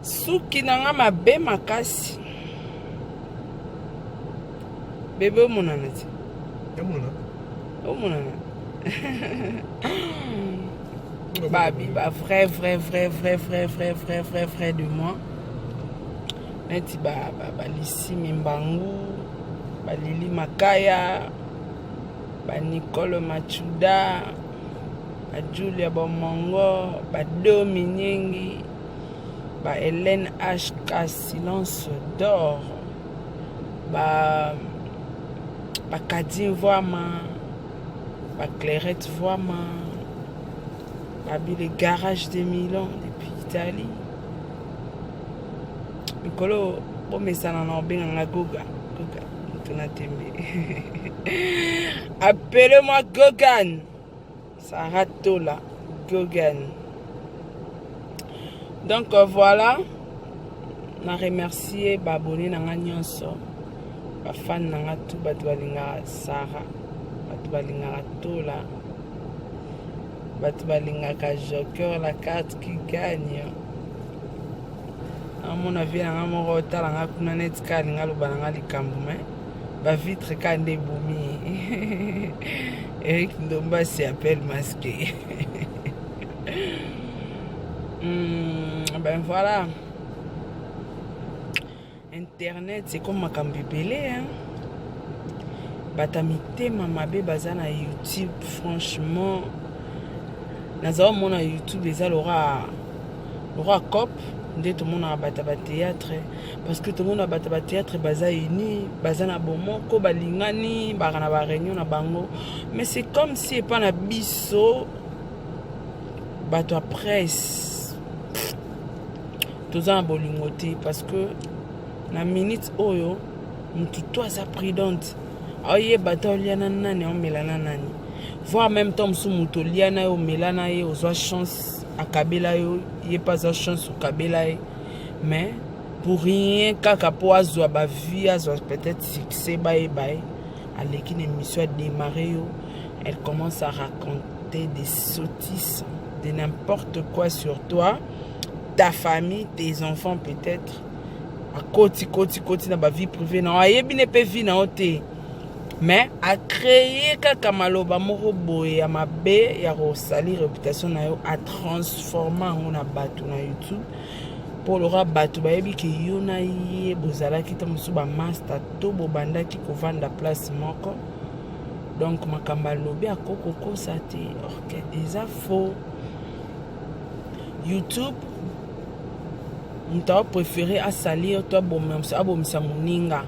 Suki na nga mabe makasi. Bebe omonana te. Omonana. Omonana. Babi ba vrai vrai vrai vrai vrai vrai vrai vrai vrai de moi. Neti ba ba ba Lisi Mimbangu, ba Lili Makaya, ba Nicole Machuda, ba Julia Bomongo, ba Domi Nyengi. Ba Helène HK silence d'or ba ba Kadi Mvuama ba Clairette Vuama ba le garage de Milan depuis Italie mikolo bomesana na obenga nga Goga Goga moto na tembe appelez-moi Gogan Sarah Tola Gogan. Donc euh, voilà, na remercier ba abonnés na nga nyonso, ba fans na nga tout bato balingaka Sarah, bato balingaka Tola, bato balingaka Joker la carte qui gagne. Amona vie na nga moko otala nga kuna neti ka alinga aloba na nga likambo mais ba vitre ka nde ebomi ye Eric Ndombasi appelle masqué ben voilà internet c'est comme makambo ebele hein bato ya mitema mabe baza na youtube franchement naza omona youtube eza lokola lokola cop nde tomonaka bato ya batheatre parce que tomona bato ya batheatre baza uni baza na bomoko balingani baka na bareunion na bango mais c'est comme si epa na biso bato ya presse toza na bolingo te parce que na minute oyo mutu to aza prudente aoyeba te olia na nani aomela na nani voire même temps mosusu moto olia na ye omela na ye ozwa chance akabela yo ye mpe azwa chance okabela ye mais pour rien kaka mpo azwa bavie azwa peut-être succès bayeba ye aleki na émission adémarre yo elle commence à raconter des sottises de n'importe quoi sur toi ta famille tes enfants peut-être akoti koti koti na bavie privée na yo ayebi ne mpe vie na yo te mais acréer kaka maloba moko boye ya mabe ya kosali réputation na yo atransforma yango na bato na youtube mpo loka bato bayebi ke yo na ye bozalaki ta mosusu bamaster to bobandaki kovanda place moko donc makambo alobi akokokosa te orke eza faux youtube moto apréféré asalir to abomisa moninga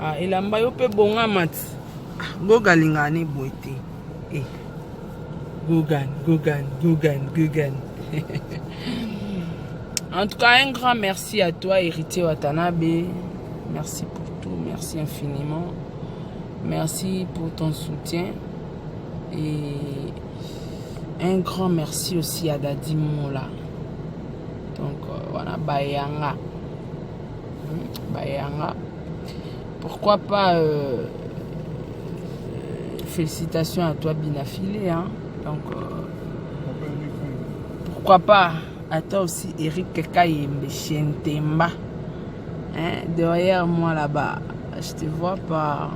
ah, elamba yo mpe bongama ti ah, goga alingaka ne boye te eh. Gogan, Gogan, Gogan, Gogan. En tout cas, un grand merci à toi, Héritier Watanabe. Merci pour tout, merci infiniment. Merci pour ton soutien. Et un grand merci aussi à Dadi Mola. Donc, euh, voilà, Bayanga. Bayanga. Pourquoi pas euh, félicitations à toi, Binafilé. Hein? Donc, euh, pourquoi pas à toi aussi, Eric Kayembe, Chentemba. Hein? Derrière moi là-bas, je te vois pas.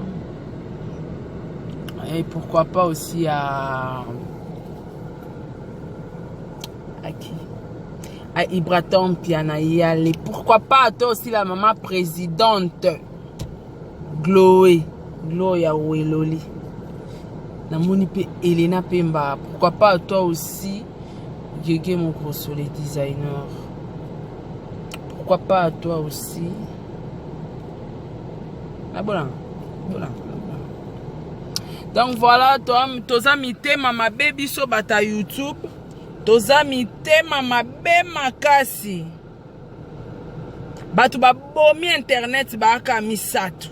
Et pourquoi pas aussi à. À qui À Ibraton Piana Yale. Pourquoi pas à toi aussi la maman présidente Chloé. Gloria Weloli. Namoni pe Elena Pemba. Pourquoi pas à toi aussi Gege Mogrosso, les designers. Pourquoi pas à toi aussi Ah bon, bon, Donc voilà, toi, toza mitema mabe biso bata YouTube. Toza mitema mabe makasi. Bato babomi internet baaka misato.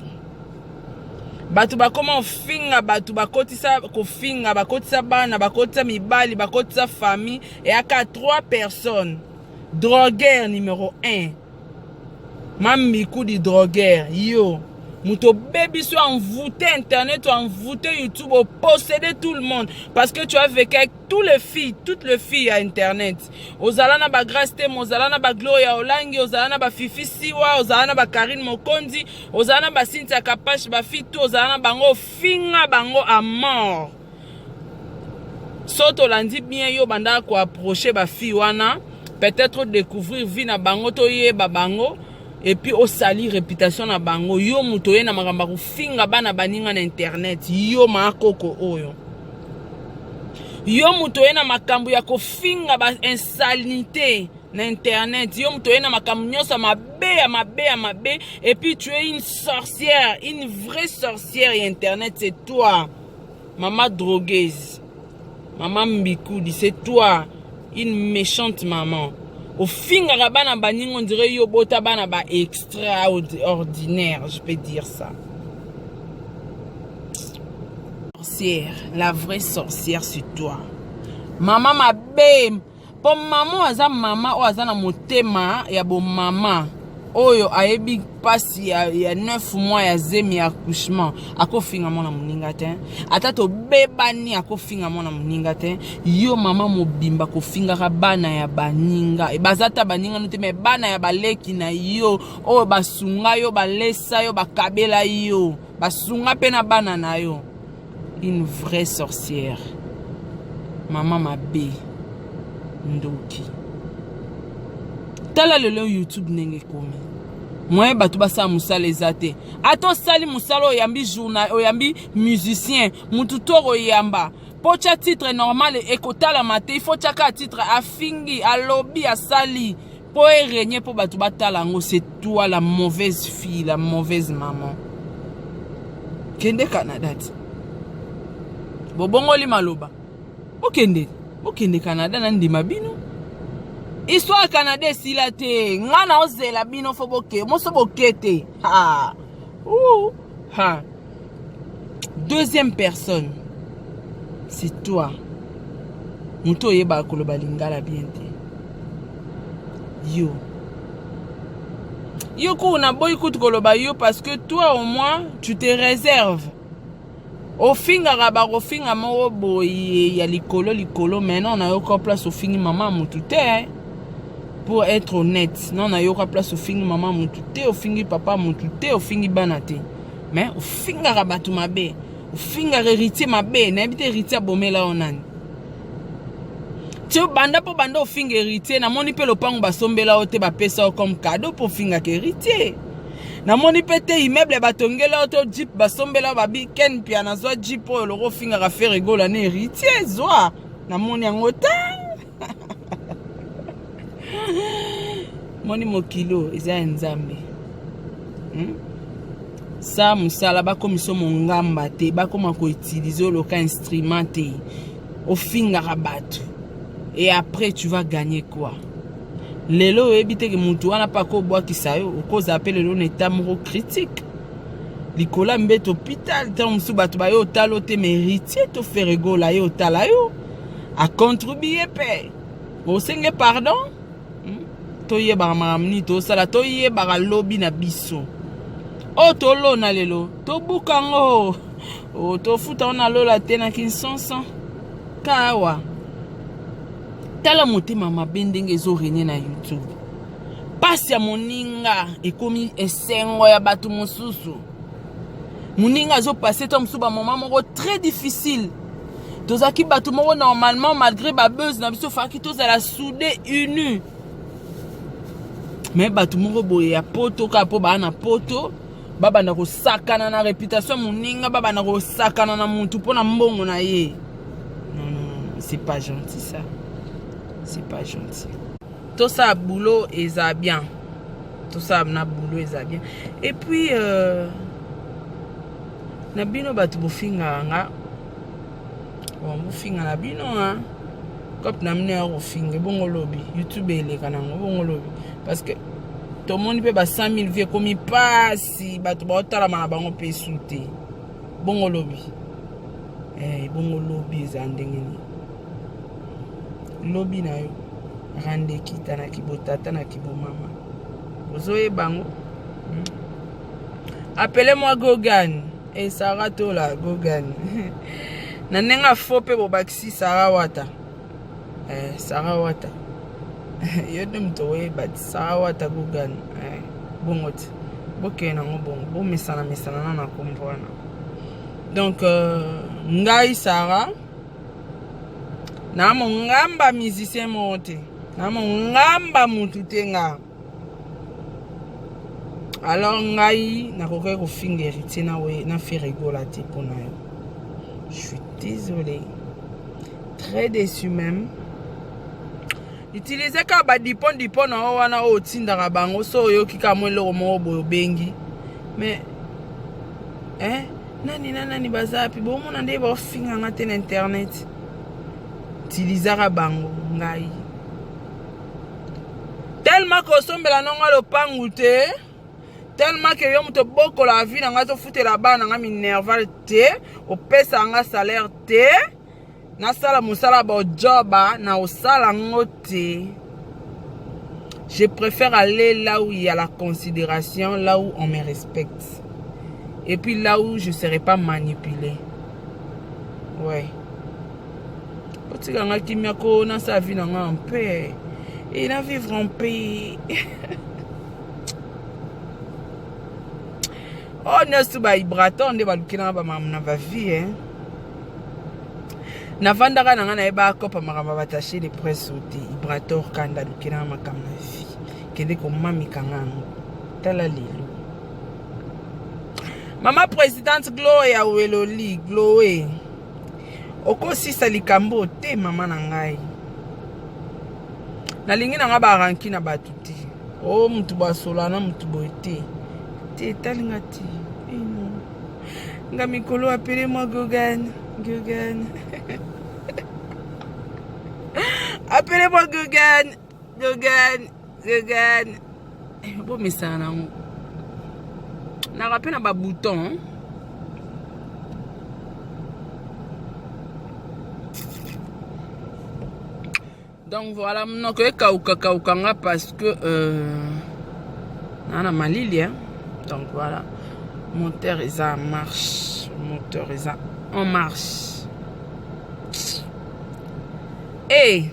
Bato bakoma kofinga bato bakotisa kofinga bakotisa bana bakotisa mibali bakotisa famille eyaka 3 personnes drogueur numéro 1 mambiku di drogueur yo Moto obebisi, envoûté internet, envoûté YouTube, opossédé tout le monde parce que tu as vécu avec tous les filles, toutes les filles à internet. Ozala na bagrace te, ozala na bagloria Olangi, ozala na bafifi Siwa, ozala na bakarine Mokonzi, ozala na baCynthia Kapache, bafille tout ozala na bango, ofinga bango à mort. So tolandi bien, yo bandaka koapproche bafille wana, peut-être découvrir vie na bango, toyeba bango, et puis osali réputation na bango. Yo moto oye na makambo ya kofinga bana baninga na internet, yo maakoko oyo, yo moto oye na makambo ya kofinga bainsanité na internet, yo moto oye na makambo nyonso ya mabe, ya mabe, ya mabe. Et puis tu es une sorcière, une vraie sorcière ya internet. C'est toi, mama drogueuse, mama mbikudi, c'est toi, une méchante maman. Ofingaka bana baninga, on dirait yo bota bana ba extraordinaire, je peux dire ça. Sorcière, la vraie sorcière, c'est toi, mama mabe. Mpo mama oyo aza mama oyo aza na motema ya bomama, oyo ayebi mpasi ya 9 mois ya zemi, ya accouchement, akofinga mwana moninga te. Ata tobebani, akofinga mwana moninga te. Yo mama mobimba, kofingaka bana ya baninga, baza ta baninga no te, me bana ya baleki na yo oyo basunga yo, balesa yo, bakabela yo, basunga mpe na bana na yo. Une vraie sorcière, mama mabe, ndoki. Tala lelo YouTube ndenge ekomi, moyen bato basala mosala eza te. Ata osali mosala, oyambi journal, oyambi musicien, mutu to koyamba mpo tya titre normal ekotalama te. Ifo tiaka titre afingi, alobi, asali mpo erenie, mpo bato batala yango. C'est toi la mauvaise fille, la mauvaise maman. Kende Canada ti bobongoli maloba. Bokende, bokende Canada na ndima bino. Histoire ya Canada esila te. Nga na ozela bino, fo boke moso, boke te. Ha. Ouh. Ha. Deuxième personne, c'est toi, moto oyebaka koloba lingala bien te. Yo, yo kuku naboyi kutu koloba yo, parce que toi au moins tu te réserves. Ofingaka, bakofinga moko boye ya likolo likolo. Maintenant nayoka place ofingi mama motu te. Pour être honnête, non, nayoka place ofingi mama motu te, ofingi papa motu te, ofingi bana te, mais ofingaka bato mabe, ofingaka Héritier mabe. Nayebi te Héritier abomela yo nani ti banda mpo banda ofinga Héritier. Namoni mpe lopango basombela yo te, bapesa yo comme cadeau mpo ofingaka Héritier. Namoni mpe te immeuble batongela yo to jeep basombela yo, babi Ken Pia nazwa jeep oyo loko ofingaka Ferre Gola na Héritier, zwa. Namoni yango te. Moni mokili oyo eza ya Nzambe, Sa mosala bakomisa mongamba te, bakoma koutiliser oloka instrument te. Ofingaka bato et après tu vas gagner quoi? Lelo oyebi teke motu wana mpe akobwakisa yo. Okozala mpe lelo na état moko critique, likolo ya mbeto, hôpital. Ntango mosusu bato baye otala o te, mais Héritier to Ferre Gola ye otala yo, acontribue mpe osenge pardon, Toyebaka makambo nini tosala, toyebaka lobi na biso. Oyo tolona lelo, tobuka yango, tofuta ngo na lola te, na kinsonso ka awa. Tala motema mabe ndenge ezorenie na YouTube. Pasi ya moninga ekomi esengo ya bato mosusu. Moninga azopase to mosusu bamoma moko très difficile. Tozalaki bato moko normalement, malgré babuzz na biso, faki tozala soudé, uni, mais bato moko boye ya poto, kaka mpo baa na poto, babanda kosakana na réputation moninga, babanda kosakana na mutu mpo na mbongo na ye. Non, non, non, c'est pas gentil ça, c'est pas gentil. Tosala boulot, eza bien. Tosala na boulot, eza bien. Et puis na bino bato bofingaka nga, bon, bofinga na bino cope na bino ya kofinga. Ebongo lobi YouTube eleka nango, bongo lobi, parce que tomoni mpe ba 100 000 vues ekomi mpasi, bato baotalama na bango mpe esu te. Bongo lobi, bongo lobi eza ndenge nini? Lobi na yo rande ekita na kibotata na kibomama, ozoyeba yango. Appelez-moi Gogan. Et Sarah Tola, Gogan. Na ndenge ya faux mpe bobakisi Sarah Wata. Eh, Sarah Wata. Yo nde moto oyeba ti Sarah Wata Gogan. Eh, bongo ti. Bokende nango bongo. Bomesana mesana na na kombo wana. Donc, euh, ngai Sarah na mongamba musicien moko te. Na mongamba mutu te nga. Alors ngai nakokaki kofinga héritier na we na Ferre Gola te mpo na yo. Je suis désolé. Très déçu même. Utiliser kaka ba dipon dipon na yo wana oyo otindaka bango so oyoki kaka mwa eloko moko boye obengi. Mais hein nani na nani baza wapi bomona nde baofinga nga te na internet. Utilisaka bango ngai. Tellement que osombela no nga lopangu te tellement que yo moto obokola vie na nga tofutela bana na nga minerval te opesa nga salaire te nasala mosala bojoba na osala ngo te. Je préfère aller là où il y a la considération, là où on me respecte et puis là où je serai pas manipulé. Ouais, otika nga kimia ko nasala vie na nga en paix et na vivre en paix. Oyo nyonso baibrator nde balukelanga bamakambo na bavie, eh. Navandaka na nga nayeba akopa makambo ya batache de presse te. Ibrator kanda alukelanga makambo na vie, kende komamika nga yango. Tala lelo mama présidente Gloria Weloli Gloe, okosisa likambo te mama na ngai. Nalingi na nga baranki na bato te. O mutu basola na mutu boye te te, etalinga te. Eno nga mikolo appelez moi Gogan. Gogan, appelez moi Gogan. Gogan, Gogan. Bomesana nango naka mpe na babouton. Donc voilà, monoko ekauka kauka nga parce que naa na malili, hein? Donc voilà, moteur eza en marche, moteur eza en marche. Et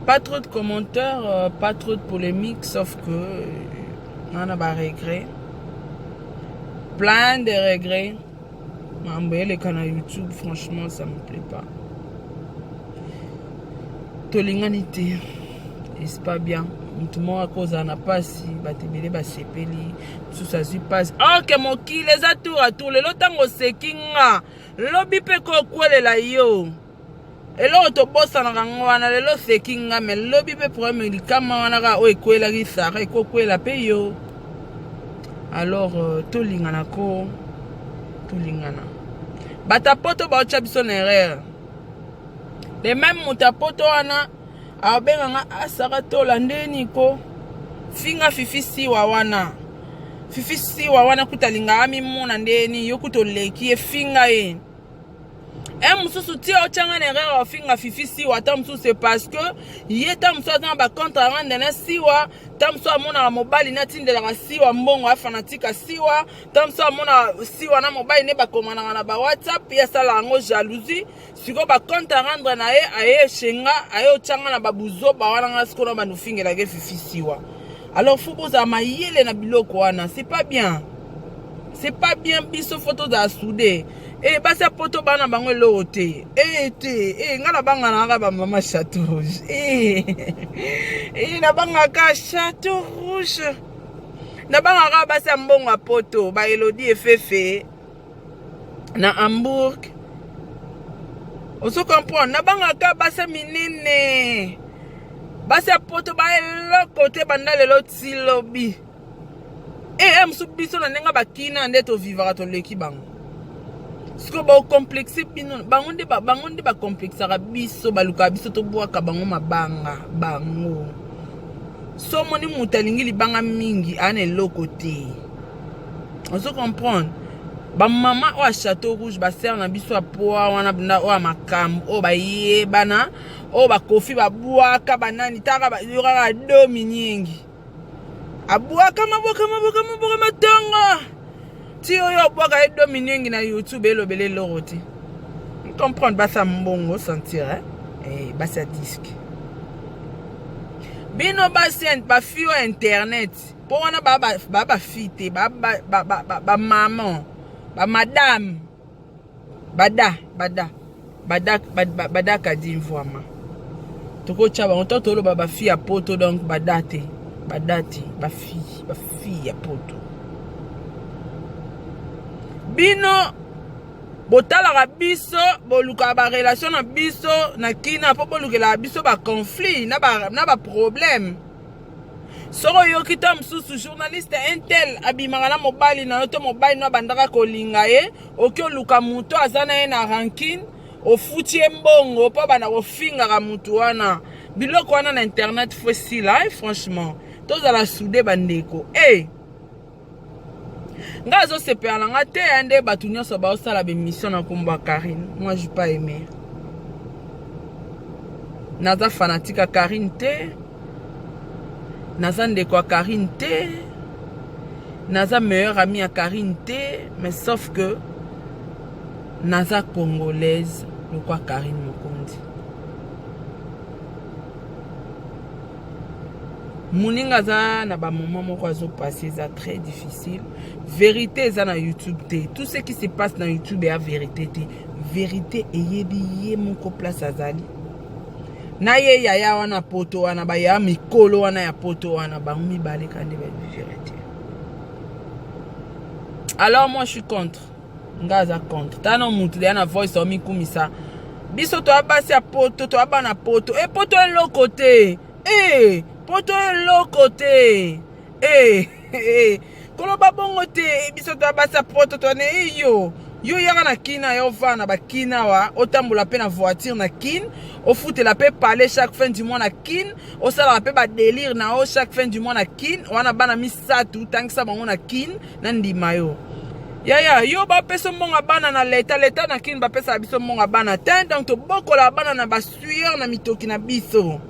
pas trop de commentaires, pas trop de polémiques, sauf que on a ba regrets, plein de regrets. Makambo eleka na YouTube, franchement, ça me plaît pas. Tolingani te et c'est pas bien. Motu moko akozala na mpasi, bato ebele basepeli, mosusu azwi mpasi. Ok, mokili eza tour à tour. Lelo ntango oseki nga, lobi mpe kokwelela yo. Eloko tobosanaka yango wana. Lelo oseki nga, mais lobi mpe problème likama wana kaka oyo ekwelaki Sara ekokwela mpe yo. Alors tolingana ko tolingana. Bato ya poto baotya biso na erreur. Le même moto ya poto wana abenganga asaka tola ndeni ko finga Fifi Siwa wana. Fifi Siwa wana kuta alingaka mimona ndeni yo kuta oleki ye, finga ye. E mosusu ti otyanga na erreur ofinga Fifi Siwa, ata mosusu c'est parce que ye ta mosusu aza na bacompte à rendre na Siwa. Ta mosusu amonaka mobali natindelaka Siwa mbongo, afanatika Siwa. Ta mosusu amonaka Siwa na mobali nde bakomanaka na bawhatsapp, ye asalaka yango jalousie. Sikoyo bacompte à rendre na ye aye eshenga aye otyanga na babuzoba wana. Nga sikoyo na bando ofingelaka Fifi Siwa. Alors faut bozala mayele na biloko wana, c'est pas bien, c'est pas bien. Biso faut tozala soudé. E basi ya poto bana bango eloko te. E te e nga nabangana kaka bamama Chateau Rouge. E nabangaka Chateau Rouge, nabangaka basi ya mbongo ya poto, baelodi efefe na Hambourg, ozo comprendre. Nabangaka basi ya minene. Basi ya poto baeloko te banda lelo ti lobi. E mosusu biso na ndenge bakina nde tovivaka, toleki bango. Sikoyo bakomplexe bino, bango nde bakomplexaka biso, balukaka biso tobwaka bango mabanga. Bango so omoni moto alingi libanga mingi, aa na eloko te, ozo comprendre. Bamama oyo ya Chateau Rouge, basere na biso ya poa wana oyo ya makambo oyo bayebana, oyo bakofi babwaka banani taka yokaka domi nyingi. Abwakama bwakama bwakama bwakama tongo ti oyo abwaka ye dominengi na YouTube elobela eloko te. Comprendre basi ya mbongo sentir hein? Eh, basi ya disque bino basi bafi oyo internet mpo wana ba bafi te, bamaman, bamadame, bada bada bada badaka dimvwama, tokotya bango to toloba bafi ya poto. Donc bada te, bada te, bafi bafi ya poto. Bino botalaka biso, bolukaka barelation na biso na kina mpo bolukelaka biso baconflit na baproblème. Soki oyoki to mosusu journaliste intel abimaka na mobali na yo to mobali no abandaka kolinga ye, oki oluka moto aza na ye na rancune, ofuti ye mbongo mpo banda kofingaka motu wana. Biloko wana na internet faut esila. Franchement, tozala soudés, bandeko. E ngai azosepela na nga te ya nde bato nyonso baosala bémission na nkombo ya Karine. Moi, j'ai pas aimé. Naza fanatique ya Karine te, naza ndeko ya Karine te, naza meilleur ami ya Karine te, mais sauf que naza congolaise lokwa Karine Mokonzi. Moninga aza na bamoment moko azopase, eza très difficile. Vérité eza na YouTube te. Tout ce qui se passe na YouTube eya vérité te. Vérité eyebi ye moko place azali na ye. Yaya wana poto wana, baya mikolo wana ya poto wana, bango mibale kandi bayebi vérité. Alors moi, je suis contre. Nga aza contre. Tala mutu deya na voice omikumisa: biso toya basi ya poto, toya bana poto. E poto eloko te, e poto eloko te. E, e koloba bongo te. Biso toya basi ya poto, toyane eyo. Yo yaka na kina, yo ovanda na bakina awa, otambola mpe na voiture na Kine, ofutela mpe palais chaque fin du mois na Kine, osalaka mpe badélire na yo chaque fin du mois na Kine wana, bana misato otangisa bango na Kine na ndima yo. Yaya, yo bapesa mbongo bana na leta. Leta na Kine bapesaka biso mbongo bana te, donc tobokola bana na basueur na mitoki na biso.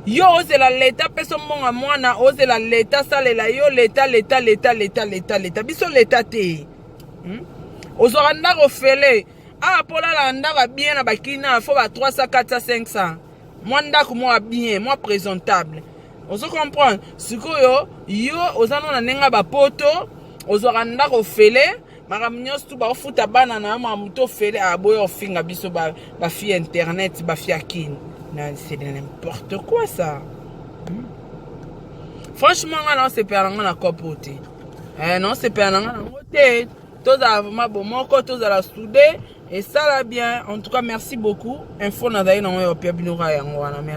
Yo ozela leta apesa mbongo mwana, ozela leta asalela yo. Leta, leta, leta, leta, leta, leta, biso leta te, Ozwaka ndako ofele awa mpo olala ndako ya bien na bakina, faut ba 300, 400, 500, mwa ndako mwa bien, mwa présentable. Ozo comprendre? Sikoyo yo oza no na ndenge ya bapoto, ozwaka ndako ofele, makambo nyonso tu baofuta bana na yo, makambo to ofele. Aboya ofinga biso bafille internet, bafille ya Kine. C'est de n'importe quoi, ça, Franchement, nga naosepela na nga na kopo te, naosepela na nga nango te. Tozala vraiment bomoko, tozala soudé, esala bien. En tout cas, merci beaucoup. Info nazali nango ya opia bino kaka yango wana.